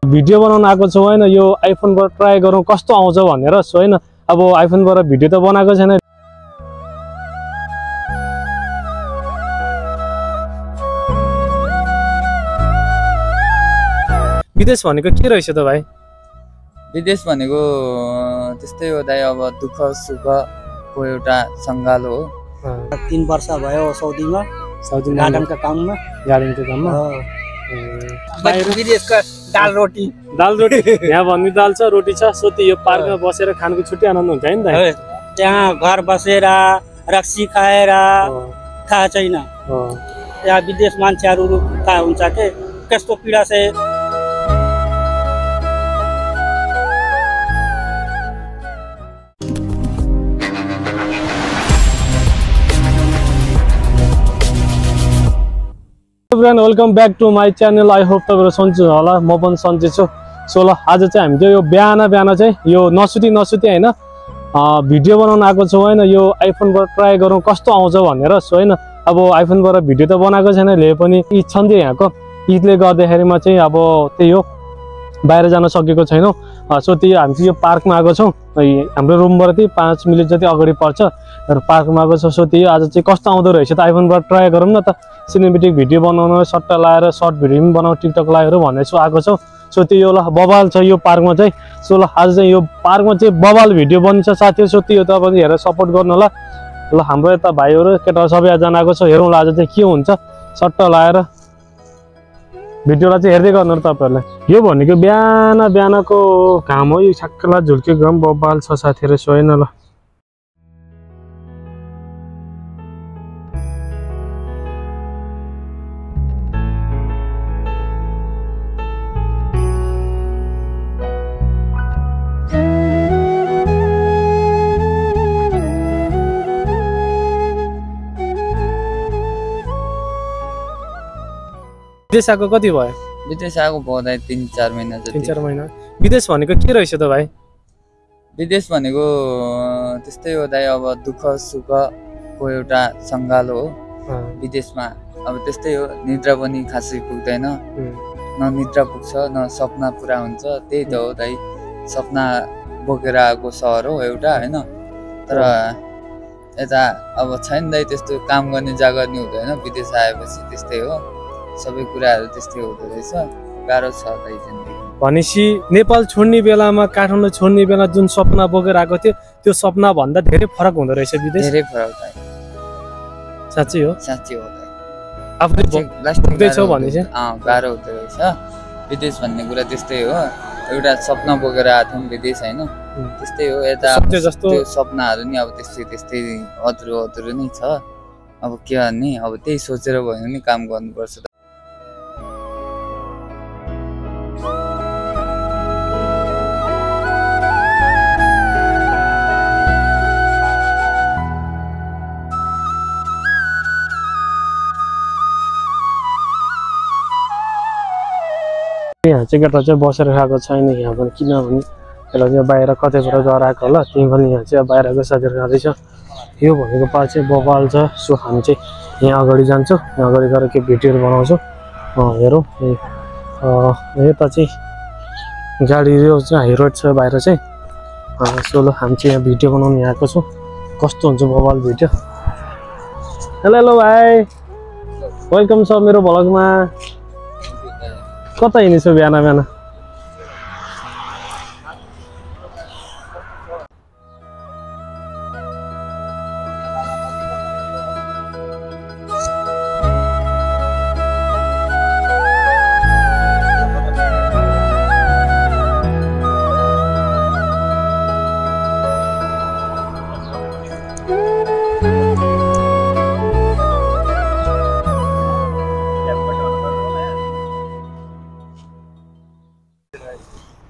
Video बनाउन आएको छु हैन यो आइफोनबाट ट्राई गरौँ कस्तो आउँछ भनेर सो हैन अब आइफोनबाट भिडियो त बनाएको छैन विदेश भनेको के रहेछ त भाइ विदेश भनेको त्यस्तै हो दाइ अब दुःख सुखको एउटा सङ्गालो हो 3 वर्ष भयो साउदीमा गार्डनको काममा विदेशका दाल रोटी यहाँ भन्ने दाल छ रोटी छ सो त्यो पार्कमा बसेर खानको छुट्टै आनन्द हुन्छ नि त त्यहाँ घर बसेर रक्सी खाएर थाहा छैन त्यहाँ विदेश मान्छेहरू थाहा हुन्छ के कस्तो पीडा चाहिँ friend welcome back to my channel I hope तपाईँहरू सन्चै होला म पनि सन्चै छु सो ल आज चाहिँ हामी चाहिँ यो बिहान चाहिँ यो नसुती होइन भिडियो बनाउन आएको छौँ होइन यो आइफोनबाट ट्राई गरौँ कस्तो आउँछ भनेर सो होइन अब आइफोनबाट भिडियो त बनाएको छैन ले पनि ईद छ नि यहाँको ईदले गर्दाखेरिमा चाहिँ अब त्यही हो बाहिर जान सकेको छैनौँ सो त्यही हामी चाहिँ यो पार्कमा आएको छौँ हाम्रो रुमबाट चाहिँ 5 मिनट जति अगाडि पर्छ पार्कमा आएको छ सो त्यही आज चाहिँ कस्तो आउँदो रहेछ त आइफोनबाट ट्राई गरौँ न त सिनेमेटिक भिडियो बनाउन सट्टा लाएर सर्ट भिडियो पनि बनाउँ टिकटक लाएर भन्ने सो आएको छौँ सो त्यो ल बबाल छ यो पार्कमा चाहिँ सो ल आज चाहिँ यो पार्कमा चाहिँ बबाल भिडियो बनिन्छ साथीहरू सो त्यो तपाईँ हेरेर सपोर्ट गर्नु होला ल हाम्रो यता भाइहरू केटाहरू सबैजना आएको छ हेरौँ आज चाहिँ के हुन्छ सट्टा लाएर भिडियोलाई चाहिँ हेर्दै गर्नु तपाईँहरूलाई यो भनेको बिहानको घाम हो यो छक्कला झुल्केको घाम बबाल छ साथीहरू सो होइन ल विदेश आएको कति भयो विदेश आएको भयो दाइ 3-4 महिना जति 3-4 महिना विदेश भनेको के रहेछ त भाइ विदेश भनेको त्यस्तै हो दाइ अब दुःख सुखको एउटा सङ्गालो हो विदेशमा अब त्यस्तै हो निद्रा पनि खासै पुग्दैन न निद्रा पुग्छ न सपना पुरा हुन्छ त्यही त हो दाइ सपना बोकेर आएको सहर हो एउटा हैन तर यता अब छैन दाइ त्यस्तो काम गर्ने जग्गा नि हुँदैन विदेश आएपछि त्यस्तै हो सबै कुराहरू त्यस्तै हुँदो रहेछ गाह्रो छ दाइ जिन्दगी भनेपछि नेपाल छोड्ने बेलामा काठमाडौँ छोड्ने बेला जुन सपना बोकेर आएको थियो त्यो सपना भन्दा धेरै फरक हुँदो रहेछ विदेश धेरै फरक दाइ साँच्चै हो दाइ आफूले भोग्दैछौ भने चाहिँ गाह्रो हुँदो रहेछ विदेश भन्ने कुरा त्यस्तै हो एउटा सपना बोकेर आएको थियौँ विदेश होइन त्यस्तै हो यता त्यो सपनाहरू नि अब त्यस्तै अधुरो नै छ अब के गर्ने अब त्यही सोचेर भयो भने काम गर्नुपर्छ यहाँ चाहिँ केटा चाहिँ बसेर खाएको छैन यहाँ पनि किनभने यसलाई चाहिँ बाहिर कतैबाट गएर आएको होला त्यही पनि यहाँ चाहिँ बाहिरको साथीहरू खाँदैछ यो भनेको पार्क चाहिँ बबाल छ सो हामी चाहिँ यहाँ अगाडि जान्छौँ यहाँ अगाडि गएर के भिडियोहरू बनाउँछौँ हेरौँ यता चाहिँ गाडी यो चाहिँ हाई रोड छ बाहिर चाहिँ सो ल हामी चाहिँ यहाँ भिडियो बनाउनु आएको छौँ कस्तो हुन्छ बबाल भिडियो हेलो भाइ वेलकम छ मेरो भ्लगमा कता हिँड्छौ बिहान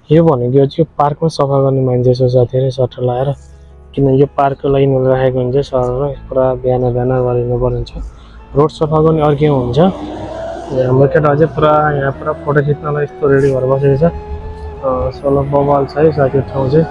यो भनेको चाहिँ पार्कमा सफा गर्ने मान्छे छ साथीहरू सट्टर लगाएर किन यो पार्कको लागि राखेको हुन्छ सरर पुरा बिहान गरिनु पर्छ रोड सफा गर्ने अर्कै हुन्छ हाम्रो केटा चाहिँ पुरा यहाँ पुरा फोटो खिच्नलाई यस्तो रेडी भएर बसेको छ सोलो बबाल छ है साथी ठाउँ चाहिँ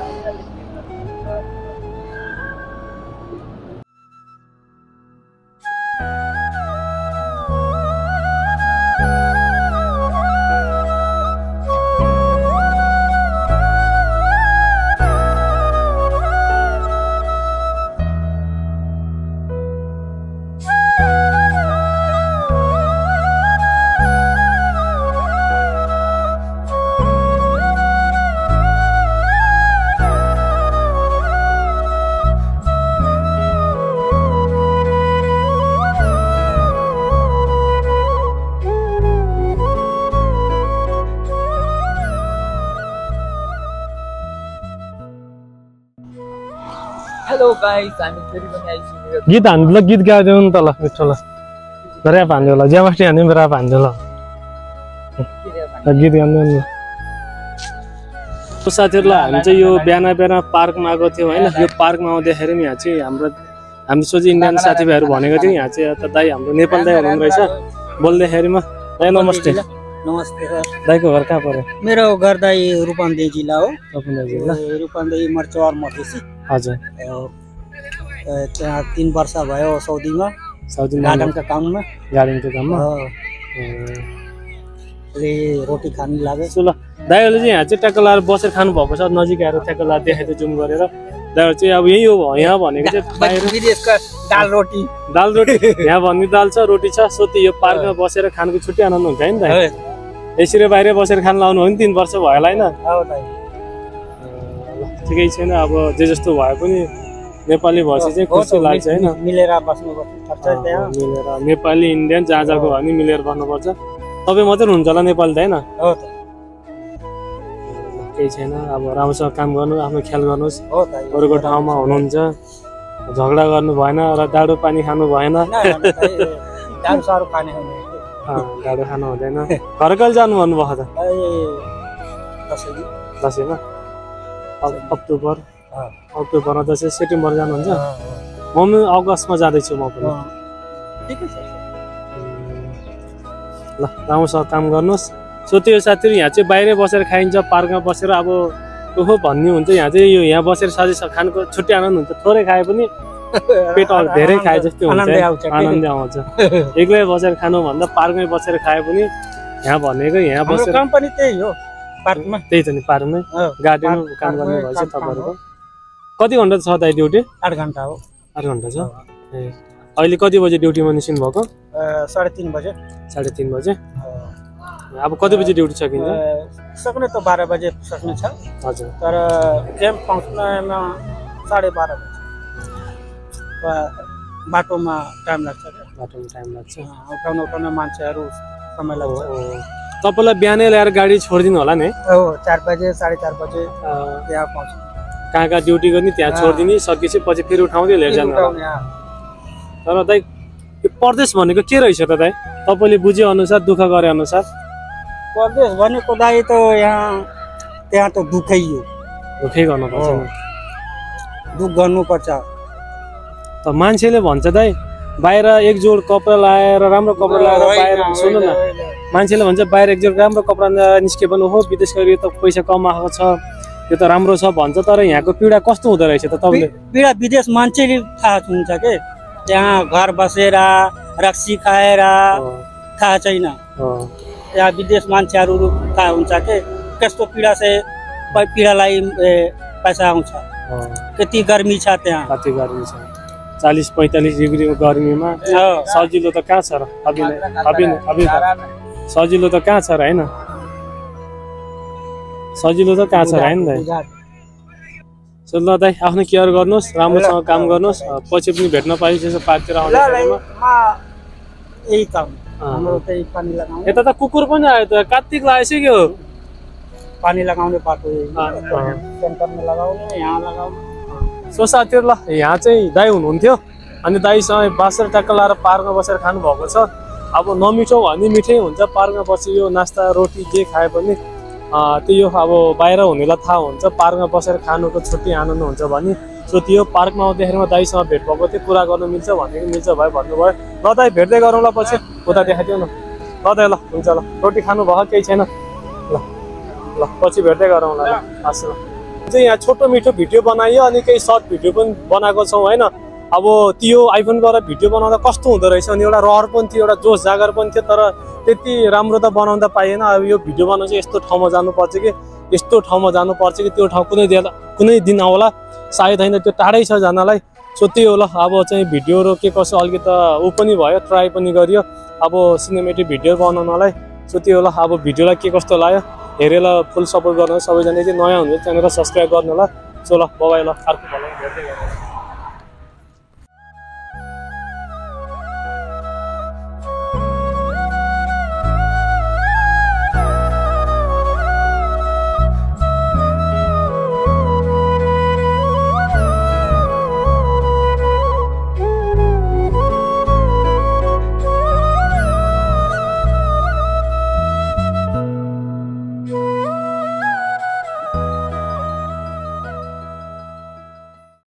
हेलो गाइस, हामी फेरि पनि आइसकेको गीत हान्नु ल, गीत गाइदेऊ नि त ल मिठो ल। ऱ्याप हान्दियो ल, ज्यामास्टी हान्दियो नि ऱ्याप हान्दियो ल। गीत गाउनु नि। साथीहरूलाई हामी चाहिँ यो बिहान पार्कमा आएको थियौँ होइन। यो पार्कमा आउँदाखेरि नि यहाँ चाहिँ हामी सोचे इन्डियन साथीभाइहरू भनेको थियौँ। यहाँ चाहिँ त दाई हाम्रो नेपाल दाई हुनुहुँदो रहेछ। बोल्दाखेरिमा दाई नमस्ते। नमस्ते सर। दाईको घर कहाँ पर्यो? मेरो घर दाई रूपन्देही जिल्ला हो। रूपन्देही जिल्ला, रूपन्देही मर्चवार मधेसी। हजुर। त्यहाँ 3 वर्ष भयो साउदीमा गार्डनको काममा। रोटी खानु लाग्यो। ल दाइहरूले चाहिँ यहाँ चाहिँ ट्याक्क लाएर बसेर खानु भएको छ। नजिक आएर ट्याक्क लाएर देखाइदियो जुम गरेर। दाइहरू चाहिँ अब यही हो, यहाँ भनेको चाहिँ बाहिर विदेशका दाल रोटी यहाँ भन्ने दाल छ, रोटी छ। सो त्यो यो पार्कमा बसेर खानुको छुट्टै आनन्द हुन्छ नि त। यसरी बाहिर बसेर खानु लाउनु हो नि 3 वर्ष भयो होला होइन। ठिकै छैन, अब जे जस्तो भए पनि नेपाली भएपछि चाहिँ खुसी लाग्छ होइन। मिलेर बस्नुपर्छ त्यहाँ। मिलेर नेपाली इन्डियन जहाँ जहाँको भयो भने मिलेर बस्नुपर्छ। तपाईँ मात्रै हुनुहुन्छ होला नेपाली त होइन? केही छैन, अब राम्रोसँग काम गर्नु, आफ्नो ख्याल गर्नुहोस्। अरूको ठाउँमा हुनुहुन्छ, झगडा गर्नु भएन र डाडो पानी खानु भएन। डाडो खानु हुँदैन। घर कहिले जानु भन्नुभएको त? दसैँमा अक्टोबरमा दसैँ, सेप्टेम्बर जानुहुन्छ? म पनि अगस्तमा जाँदैछु म पनि। ल राम्रोसँग काम गर्नुहोस्। सो त्यो साथीहरू यहाँ चाहिँ बाहिरै बसेर खाइन्छ, पार्कमा बसेर अब ओहो भन्ने हुन्छ। यहाँ चाहिँ यहाँ बसेर साथी खानुको छुट्टै आनन्द हुन्छ। थोरै खाए पनि पेट धेरै खाए जस्तो हुन्छ, आनन्द आउँछ। एक्लै बसेर खानु भन्दा पार्कमै बसेर खाए पनि यहाँ भनेको यहाँ बसेर कम्पनी त्यही हो पार्कमा। त्यही त नि, पार्कमै गार्डनमा काम गर्नु भएछ तपाईँहरूको। कति घन्टा छ दाइ ड्युटी? 8 घन्टा हो। 8 घन्टा छ। ए अहिले कति बजे ड्युटीमा निस्किनु भएको? 3:30 बजे। 3:30 बजे। अब कति बजे ड्युटी सकिन्छ? सक्ने त 12 बजे सक्ने छ। हजुर। तर क्याम्प पहुँच्नमा 12:30 बजे। बाटोमा टाइम लाग्छ। उठाउन मान्छेहरू समय लाग्छ। तपाईँलाई बिहानै ल्याएर गाडी छोडिदिनु होला नि? 4 बजे 4:30 बजे यहाँ पहुँच्नु। कहाँ ड्युटी गर्ने त्यहाँ छोडिदिने, सकेपछि पछि फेरि उठाउँदै लिएर जानु होला। तर दाइ यो परदेश भनेको के रहेछ त दाइ? तपाईँले बुझे अनुसार, दुःख गरे अनुसार? परदेश भनेको दाइ त त्यहाँ त दुःखै हो। दुःखै गर्नुपर्छ, दुःख गर्नुपर्छ। त मान्छेले भन्छ दाइ बाहिर एक जोड कपडा लाएर, राम्रो कपडा लाएर बाहिर, सुन्नु न, मान्छेले भन्छ बाहिर एक जोड राम्रो कपडा निस्के पनि हो विदेश गएर त पैसा कमाएको छ, यो त राम्रो छ भन्छ। तर यहाँको पीडा कस्तो हुँदो रहेछ त तपाईँले? पीडा विदेश मान्छेले थाहा हुन्छ के। त्यहाँ घर बसेर रक्सी खाएर थाहा छैन। यहाँ विदेश मान्छेहरू थाहा हुन्छ के कस्तो पीडालाई पैसा आउँछ। कति गर्मी छ त्यहाँ, कति गर्मी छ। 40-45 डिग्री गर्मीमा सजिलो त कहाँ छ र? सजिलो त कहाँ छ र होइन? सजिलो त कहाँ छ र होइन दाइ? सो ल दाइ आफ्नो केयर गर्नुहोस्, राम्रोसँग काम गर्नुहोस्। पछि पनि भेट्न पाइन्छ पार्कतिर आउँदाखेरि। यता त कुकुर पनि आयो त, कार्तिक लगाइसक्यो। पानी लगाउने बाटो सेन्टरमा लगाउने, यहाँ लगाउने। सो साथीहरू ल यहाँ चाहिँ दाई हुनुहुन्थ्यो अनि दाईसँग बासेर ट्याक्क लाएर पार्कमा बसेर खानु भएको छ। अब नमिठो भने मिठै हुन्छ। पार्कमा बसी यो नास्ता रोटी जे खाए पनि त्यो अब बाहिर हुनेलाई थाहा हुन्छ पार्कमा बसेर खानुको छुट्टै आनन्द हुन्छ भने। सो त्यो पार्कमा आउँदाखेरिमा दाईसँग भेट भएको थियो, कुरा गर्नु मिल्छ भनेको मिल्छ भयो भन्नुभयो। ल दाई भेट्दै गरौँ ल पछि, उता देखाइदियो न। ल दाई ल हुन्छ ल, रोटी खानु भयो केही छैन ल, ल पछि भेट्दै गरौँ ल। हस् ल। चाहिँ यहाँ छोटो मिठो भिडियो बनाइयो अनि केही सर्ट भिडियो पनि बनाएको छौँ होइन। अब त्यो आइफोनबाट भिडियो बनाउँदा कस्तो हुँदो रहेछ अनि एउटा रहर पनि थियो, एउटा जोस जागर पनि थियो। तर त्यति राम्रो त बनाउँदा पाइएन। अब यो भिडियो बनाउनु चाहिँ यस्तो ठाउँमा जानुपर्छ कि यस्तो ठाउँमा जानुपर्छ कि त्यो ठाउँ कुनै दिन आउला सायद होइन, त्यो टाढै छ जानलाई। सो त्यही होला। अब चाहिँ भिडियोहरू के कसो अलिकति ऊ पनि भयो, ट्राई पनि गरियो अब सिनेमेटिक भिडियो बनाउनलाई। सो त्यही होला। अब भिडियोलाई के कस्तो लाग्यो हेरेर फुल सपोर्ट गर्नु। सबैजना चाहिँ नयाँ हुनुहुन्छ च्यानललाई सब्सक्राइब गर्नु होला। सो ल बाइ ल, अर्को भेट्दै गर्नु।